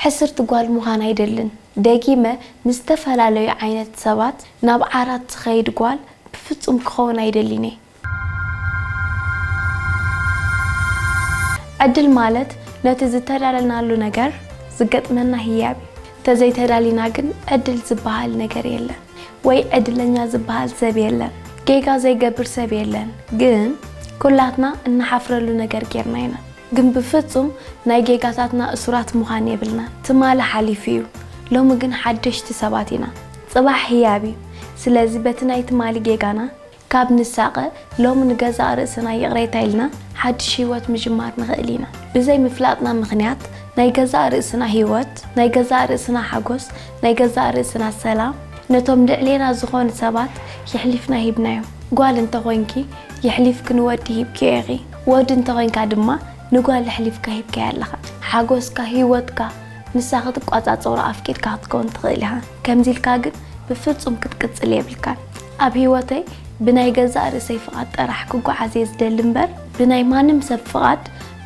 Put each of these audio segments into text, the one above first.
ሕስርቲ ጓል ምዃን ኣይደልን። ደጊመ ምስ ዝተፈላለዩ ዓይነት ሰባት ናብ ዓራት ትኸይድ ጓል ብፍጹም ክኸውን ኣይደልን እየ። ዕድል ማለት ነቲ ዝተዳለናሉ ነገር ዝገጥመና ህያብ እዩ። እንተዘይተዳሊና ግን ዕድል ዝበሃል ነገር የለን፣ ወይ ዕድለኛ ዝበሃል ሰብ የለን። ጌጋ ዘይገብር ሰብ የለን፣ ግን ኩላትና እንሓፍረሉ ነገር ጌርና ኢና። ግን ብፍጹም ናይ ጌጋታትና እሱራት ምዃን የብልና። ትማሊ ሓሊፉ እዩ፣ ሎሚ ግን ሓደሽቲ ሰባት ኢና። ጽባሕ ህያብ እዩ። ስለዚ በቲ ናይ ትማሊ ጌጋና ካብ ንሳቐ፣ ሎሚ ንገዛእ ርእስና ይቕሬታ ኢልና ሓድሽ ህይወት ምጅማር ንኽእል ኢና። ብዘይ ምፍላጥና ምኽንያት ናይ ገዛእ ርእስና ህይወት፣ ናይ ገዛእ ርእስና ሓጎስ፣ ናይ ገዛእ ርእስና ሰላም ነቶም ልዕሌና ዝኾኑ ሰባት የሕሊፍና ሂብናዮም። ጓል እንተኾይንኪ የሕሊፍኪ ንወዲ ሂብክዮ ኢኺ። ወዲ እንተኾይንካ ድማ ንጓል ኣሕሊፍካ ሂብካያ ኣለኻ። ሓጎስካ፣ ህይወትካ ንሳ ክትቋጻጸሮ ኣፍቂድካ ክትከውን ትኽእል ኢኻ። ከምዚ ኢልካ ግን ብፍጹም ክትቅጽል የብልካን። ኣብ ህይወተይ ብናይ ገዛእ ርእሰይ ፍቓድ ጥራሕ ክጓዓዝ እየ ዝደሊ እምበር፣ ብናይ ማንም ሰብ ፍቓድ፣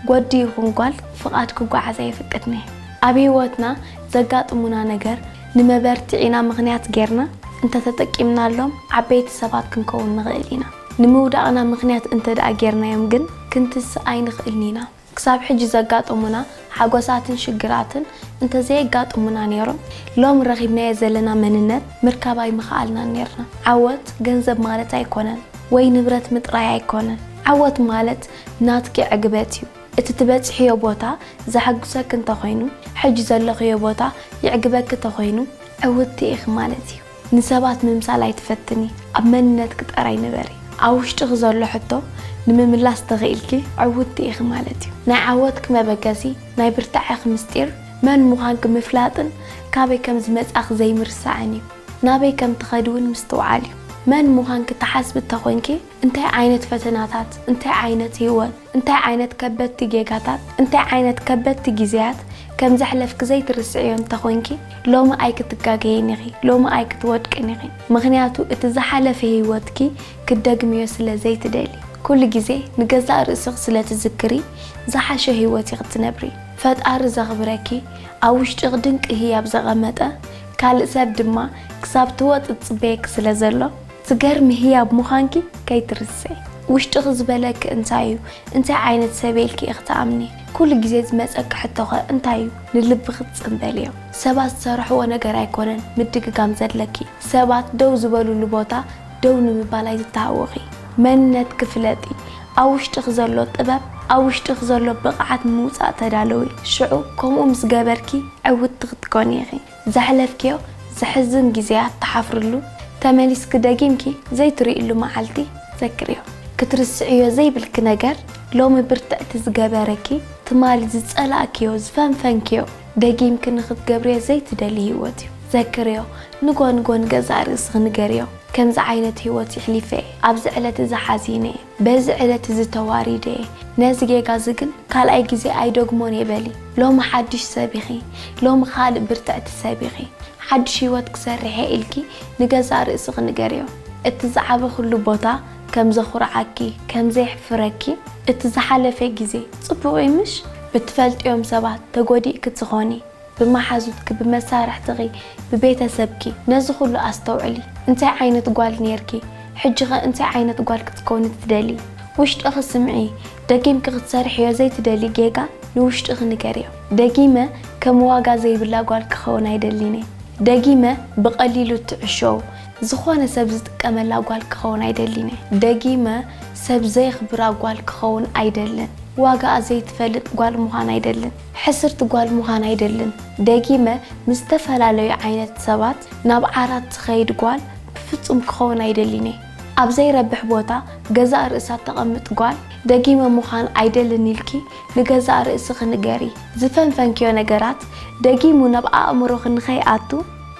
ወዲ ይኹን ጓል ፍቓድ ክጓዓዝ ኣየፍቅድን እየ። ኣብ ህይወትና ዘጋጥሙና ነገር ንመበርትዒና ምኽንያት ጌርና እንተተጠቂምናሎም ዓበይቲ ሰባት ክንከውን ንኽእል ኢና። ንምውዳቕና ምኽንያት እንተ ደኣ ጌርናዮም ግን ክንትስእ ኣይንኽእልን ኢና። ክሳብ ሕጂ ዘጋጠሙና ሓጎሳትን ሽግራትን እንተዘየጋጥሙና ነይሮም፣ ሎሚ ረኺብናዮ ዘለና መንነት ምርካብ ኣይምኸኣልናን ነይርና። ዓወት ገንዘብ ማለት ኣይኮነን፣ ወይ ንብረት ምጥራይ ኣይኮነን። ዓወት ማለት ናትኪ ዕግበት እዩ። እቲ ትበጽሕዮ ቦታ ዘሐጉሰኪ እንተኾይኑ፣ ሕጂ ዘለኽዮ ቦታ የዕግበኪ እንተኾይኑ፣ ዕውትቲ ኢኺ ማለት እዩ። ንሰባት ምምሳል ኣይትፈትኒ፣ ኣብ መንነትኪ ጥራይ ንበሪ። ኣብ ውሽጥኺ ዘሎ ሕቶ ንምምላስ ተኽኢልኪ፣ ዕውትቲ ኢኺ ማለት እዩ። ናይ ዓወትኪ መበገሲ፣ ናይ ብርታዐኺ ምስጢር፣ መን ምዃንኪ ምፍላጥን ካበይ ከም ዝመጻኺ ዘይምርሳዕን እዩ። ናበይ ከም ትኸዲ እውን ምስትውዓል እዩ። መን ምዃንኪ ትሓስቢ እንተኾይንኪ፣ እንታይ ዓይነት ፈተናታት፣ እንታይ ዓይነት ህይወት፣ እንታይ ዓይነት ከበድቲ ጌጋታት፣ እንታይ ዓይነት ከበድቲ ግዜያት ከም ዘሕለፍኪ ዘይትርስዕዮ እንተኾይንኪ፣ ሎሚ ኣይክትጋገይን ኢኺ፣ ሎሚ ኣይክትወድቅን ኢኺ። ምኽንያቱ እቲ ዝሓለፈ ህይወትኪ ክትደግምዮ ስለ ዘይትደሊ። ኩሉ ግዜ ንገዛእ ርእስኺ ስለ ትዝክሪ፣ ዝሓሸ ህይወት ኢኺ ትነብሪ። ፈጣሪ ዘኽብረኪ፣ ኣብ ውሽጥኺ ድንቂ ህያብ ዘቐመጠ፣ ካልእ ሰብ ድማ ክሳብ ትወጺ ዝጽበየኪ ስለ ዘሎ፣ ዝገርም ህያብ ምዃንኪ ከይትርስዒ። ውሽጥኺ ዝበለኪ እንታይ እዩ? እንታይ ዓይነት ሰብ ኢልኪ ኢኺ ትኣምኒ? ኩሉ ግዜ ዝመጸኪ ሕቶኸ እንታይ እዩ? ንልብኺ ትጽንበልዮ። ሰባት ዝሰርሕዎ ነገር ኣይኮነን ምድግጋም ዘድለኪ። ሰባት ደው ዝበሉሉ ቦታ ደው ንምባል ኣይትተሃወኺ። መንነትኪ ፍለጢ። ኣብ ውሽጥኺ ዘሎ ጥበብ፣ ኣብ ውሽጥኺ ዘሎ ብቕዓት ንምውጻእ ተዳለዊ። ሽዑ ከምኡ ምስ ገበርኪ ዕውትቲ ክትኮኒ ኢኺ። ዘሕለፍክዮ ዘሕዝን ግዜያት ትሓፍርሉ፣ ተመሊስኪ ደጊምኪ ዘይትርእይሉ መዓልቲ ዘክርዮ። ክትርስዕዮ ዘይብልኪ ነገር፣ ሎሚ ብርትዕቲ ዝገበረኪ፣ ትማሊ ዝጸላእክዮ፣ ዝፈንፈንክዮ፣ ደጊምኪ ንኽትገብርዮ ዘይትደሊ ህይወት እዩ። ዘክርዮ፣ ንጎ ንጎ ንገዛእ ርእስኺ ንገርዮ። ከምዚ ዓይነት ህይወት የሕሊፈ እየ። ኣብዚ ዕለት እዚ ሓዚነ እየ። በዚ ዕለት እዚ ተዋሪደ እየ። ነዚ ጌጋ እዚ ግን ካልኣይ ግዜ ኣይደግሞን እየ በሊ። ሎሚ ሓድሽ ሰብ ኢኺ። ሎሚ ካልእ ብርትዕቲ ሰብ ኢኺ። ሓድሽ ህይወት ክሰርሕ እየ ኢልኪ ንገዛእ ርእስኺ ንገርዮ። እቲ ዝዓበኽሉ ቦታ ከም ዘኹርዓኪ፣ ከም ዘየሕፍረኪ፣ እቲ ዝሓለፈ ግዜ ጽቡቕ እዩ ምሽ? ብትፈልጥዮም ሰባት ተጎዲእኪ ትኾኒ። ብመሓዙትኪ፣ ብመሳርሕትኺ፣ ብቤተሰብኪ፣ ነዚ ኩሉ ኣስተውዕሊ። እንታይ ዓይነት ጓል ኔርኪ? ሕጂኸ እንታይ ዓይነት ጓል ክትኮኒ ትደሊ? ውሽጥኺ ስምዒ። ደጊምኪ ክትሰርሕዮ ዘይትደሊ ጌጋ ንውሽጥኺ ንገርዮ። ደጊመ ከም ዋጋ ዘይብላ ጓል ክኸውን ኣይደልን እየ። ደጊመ ብቐሊሉ ትዕሸው፣ ዝኾነ ሰብ ዝጥቀመላ ጓል ክኸውን ኣይደልን እየ። ደጊመ ሰብ ዘየኽብራ ጓል ክኸውን ኣይደልን። ዋጋኣ ዘይትፈልጥ ጓል ምዃን ኣይደልን። ሕስርቲ ጓል ምዃን ኣይደልን። ደጊመ ምስ ዝተፈላለዩ ዓይነት ሰባት ናብ ዓራት ትኸይድ ጓል ብፍጹም ክኸውን ኣይደልን እየ። ኣብ ዘይረብሕ ቦታ ገዛእ ርእሳ ተቐምጥ ጓል ደጊመ ምዃን ኣይደልን ኢልኪ ንገዛእ ርእስኺ ንገሪ። ዝፈንፈንክዮ ነገራት ደጊሙ ናብ ኣእምሮኺ ንኸይኣቱ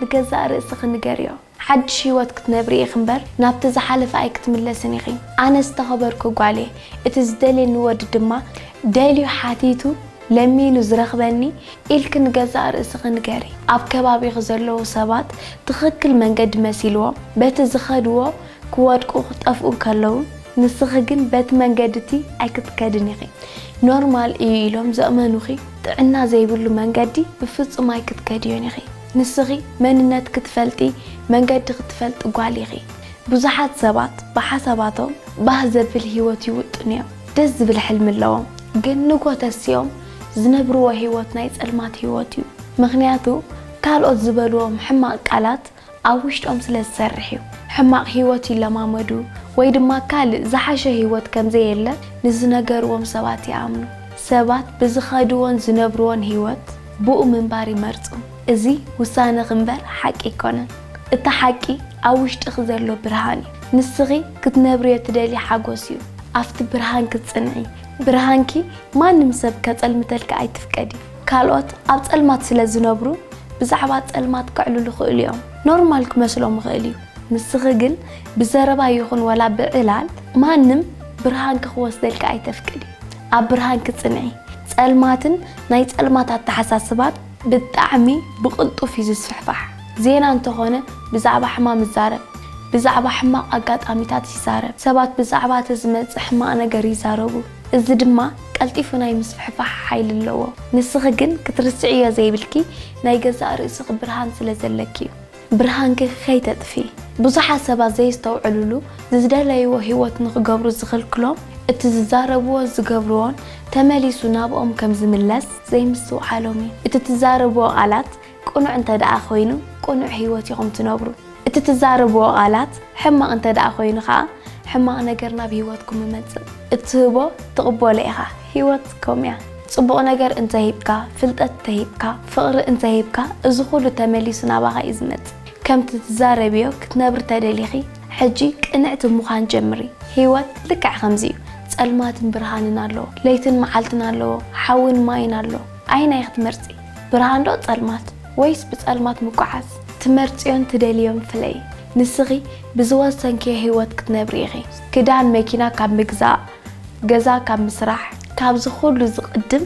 ንገዛእ ርእስኺ ንገርዮ። ሓድሽ ህይወት ክትነብሪ ኢኺ እምበር ናብቲ ዝሓለፈ ኣይክትምለስን ኢኺ። ኣነ ዝተኸበርኩ ጓል እየ፣ እቲ ዝደልየኒ ወዲ ድማ ደልዩ ሓቲቱ ለሚኑ ዝረኽበኒ ኢልኪ ንገዛእ ርእስኺ ንገሪ። ኣብ ከባቢኺ ዘለዉ ሰባት ትኽክል መንገዲ መሲልዎም በቲ ዝኸድዎ ክወድቁ ክጠፍኡ እንከለዉ፣ ንስኺ ግን በቲ መንገዲ እቲ ኣይክትከድን ኢኺ። ኖርማል እዩ ኢሎም ዘእመኑኺ ጥዕና ዘይብሉ መንገዲ ብፍጹም ኣይክትከድዮን ኢኺ። ንስኺ መንነት ክትፈልጢ፣ መንገዲ ክትፈልጢ ጓል ኢኺ። ብዙሓት ሰባት ብሓሳባቶም ባህ ዘብል ህይወት ይውጥኑ እዮም። ደስ ዝብል ሕልሚ ኣለዎም። ግን ንጎ ተሲኦም ዝነብርዎ ህይወት ናይ ጸልማት ህይወት እዩ። ምኽንያቱ ካልኦት ዝበልዎም ሕማቕ ቃላት ኣብ ውሽጦም ስለ ዝሰርሕ እዩ። ሕማቕ ህይወት ይለማመዱ ወይ ድማ ካልእ ዝሓሸ ህይወት ከም ዘየለ ንዝነገርዎም ሰባት ይኣምኑ። ሰባት ብዝኸድዎን ዝነብርዎን ህይወት ብኡ ምንባር ይመርጹ። እዚ ውሳነኺ እምበር ሓቂ ኣይኮነን። እቲ ሓቂ ኣብ ውሽጥኺ ዘሎ ብርሃን እዩ። ንስኺ ክትነብርዮ ትደሊ ሓጎስ እዩ። ኣብቲ ብርሃንኪ ጽንዒ። ብርሃንኪ ማንም ሰብ ከጸልምተልኪ ኣይትፍቀዲ። ካልኦት ኣብ ጸልማት ስለ ዝነብሩ ብዛዕባ ጸልማት ከዕልሉ ይኽእሉ እዮም። ኖርማል ክመስሎም ይኽእል እዩ። ንስኺ ግን ብዘረባ ይኹን ወላ ብዕላል ማንም ብርሃንኪ ክወስደልኪ ኣይተፍቅዲ። ኣብ ብርሃንኪ ጽንዒ። ጸልማትን ናይ ጸልማት ኣተሓሳስባን ብጣዕሚ ብቕልጡፍ እዩ ዝስፍሕፋሕ። ዜና እንተኾነ ብዛዕባ ሕማም ይዛረብ፣ ብዛዕባ ሕማቕ ኣጋጣሚታት ይዛረብ። ሰባት ብዛዕባ እቲ ዝመጽእ ሕማቕ ነገር ይዛረቡ። እዚ ድማ ቀልጢፉ ናይ ምስፍሕፋሕ ሓይሊ ኣለዎ። ንስኺ ግን ክትርስዕዮ ዘይብልኪ ናይ ገዛእ ርእስኺ ብርሃን ስለ ዘለኪ እዩ። ብርሃንኪ ከይተጥፍኢ። ብዙሓት ሰባት ዘይስተውዕልሉ፣ ዝደለይዎ ህይወት ንኽገብሩ ዝኽልክሎም፣ እቲ ዝዛረብዎ ዝገብርዎን ተመሊሱ ናብኦም ከም ዝምለስ ዘይምስትውዓሎም እዩ። እቲ ትዛረብዎ ቃላት ቅኑዕ እንተ ደኣ ኮይኑ፣ ቅኑዕ ህይወት ኢኹም ትነብሩ። እቲ ትዛረብዎ ቃላት ሕማቕ እንተ ደኣ ኮይኑ ኸኣ፣ ሕማቕ ነገር ናብ ህይወትኩም ይመጽእ። እትህቦ ትቕበሎ ኢኻ። ህይወት ከምኡ እያ። ጽቡቕ ነገር እንተ ሂብካ፣ ፍልጠት እንተ ሂብካ፣ ፍቕሪ እንተ ሂብካ፣ እዚ ኹሉ ተመሊሱ ናባኻ እዩ ዝመጽእ። ከምቲ ትዛረብዮ ክትነብሪ ተደሊኺ፣ ሕጂ ቅንዕቲ ምዃን ጀምሪ። ህይወት ልክዕ ከምዚ እዩ። ጸልማትን ብርሃንን ኣለዎ። ለይትን መዓልትን ኣለዎ። ሓውን ማይን ኣሎ። ኣየናይ ክትመርጺ? ብርሃን ዶ ጸልማት? ወይስ ብጸልማት ምጉዓዝ? ትመርጽዮን ትደልዮን ፍለዪ። ንስኺ ብዝወሰንክዮ ህይወት ክትነብሪ ኢኺ። ክዳን መኪና ካብ ምግዛእ፣ ገዛ ካብ ምስራሕ፣ ካብዚ ኩሉ ዝቕድም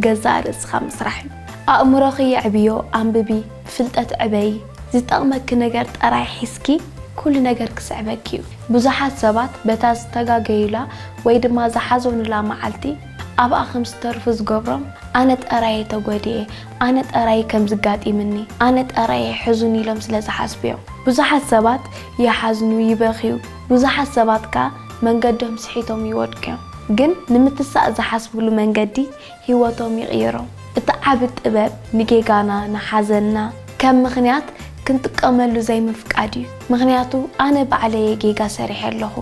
ገዛእ ርእስኻ ምስራሕ እዩ። ኣእምሮኺ የዕብዮ፣ ኣንብቢ፣ ፍልጠት ዕበዪ። ዝጠቕመኪ ነገር ጥራይ ሒዝኪ ኩሉ ነገር ክስዕበኪ እዩ። ብዙሓት ሰባት በታ ዝተጋገዩላ ወይ ድማ ዝሓዘኑላ መዓልቲ ኣብኣ ከም ዝተርፉ ዝገብሮም ኣነ ጥራየ ተጎዲኤ፣ ኣነ ጥራይ ከም ዝጋጢምኒ፣ ኣነ ጥራየ ሕዙን ኢሎም ስለ ዝሓስቡ እዮም። ብዙሓት ሰባት ይሓዝኑ፣ ይበኽዩ። ብዙሓት ሰባት ከኣ መንገዶም ስሒቶም ይወድቁ እዮም። ግን ንምትሳእ ዝሓስብሉ መንገዲ ህይወቶም ይቕይሮ። እቲ ዓቢ ጥበብ ንጌጋና፣ ንሓዘንና ከም ምኽንያት ክንጥቀመሉ ዘይምፍቃድ እዩ። ምኽንያቱ ኣነ ባዕለየ ጌጋ ሰሪሐ ኣለኹ።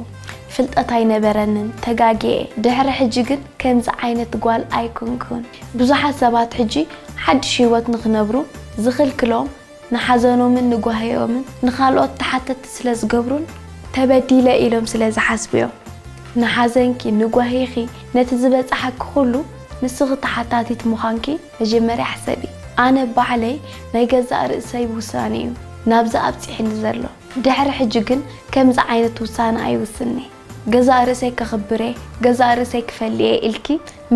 ፍልጠት ኣይነበረንን፣ ተጋግየ። ድሕሪ ሕጂ ግን ከምዚ ዓይነት ጓል ኣይኮንኩን። ብዙሓት ሰባት ሕጂ ሓድሽ ህይወት ንኽነብሩ ዝኽልክሎም ንሓዘኖምን ንጓህዮምን ንኻልኦት ተሓተትቲ ስለ ዝገብሩን ተበዲለ ኢሎም ስለ ዝሓስቡ እዮም። ንሓዘንኪ፣ ንጓሂኺ፣ ነቲ ዝበጽሓኪ ኩሉ ንስኺ ተሓታቲት ምዃንኪ መጀመርያ ሕሰቢ። ኣነ ባዕለይ ናይ ገዛእ ርእሰይ ውሳነ እዩ ናብዚ ኣብጺሕኒ ዘሎ። ድሕሪ ሕጂ ግን ከምዚ ዓይነት ውሳነ ኣይውስን'የ። ገዛእ ርእሰይ ከኽብር'የ፣ ገዛእ ርእሰይ ክፈል'የ ኢልኪ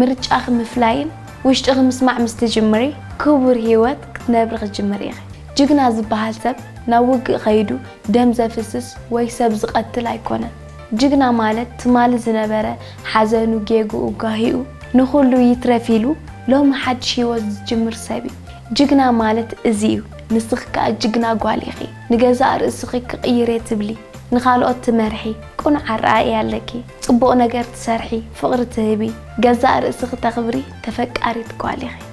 ምርጫኺ ምፍላይን ውሽጥኺ ምስማዕ ምስ ትጅምሪ፣ ክቡር ህይወት ክትነብሪ ክትጅምሪ ኢኺ። ጅግና ዝበሃል ሰብ ናብ ውግእ ከይዱ ደም ዘፍስስ ወይ ሰብ ዝቐትል ኣይኮነን። ጅግና ማለት ትማሊ ዝነበረ ሓዘኑ፣ ጌግኡ፣ ጋሂኡ ንኹሉ ይትረፍ ኢሉ ሎሚ ሓድሽ ህይወት ዝጅምር ሰብ እዩ። ጅግና ማለት እዚ እዩ። ንስኺ ከኣ ጅግና ጓል ኢኺ። ንገዛእ ርእስኺ ክቕይር'የ ትብሊ፣ ንኻልኦት ትመርሒ፣ ቅኑዕ ኣረኣእያ ኣለኪ። ጽቡቕ ነገር ትሰርሒ፣ ፍቕሪ ትህቢ፣ ገዛእ ርእስኺ ተኽብሪ፣ ተፈቃሪት ጓል ኢኺ።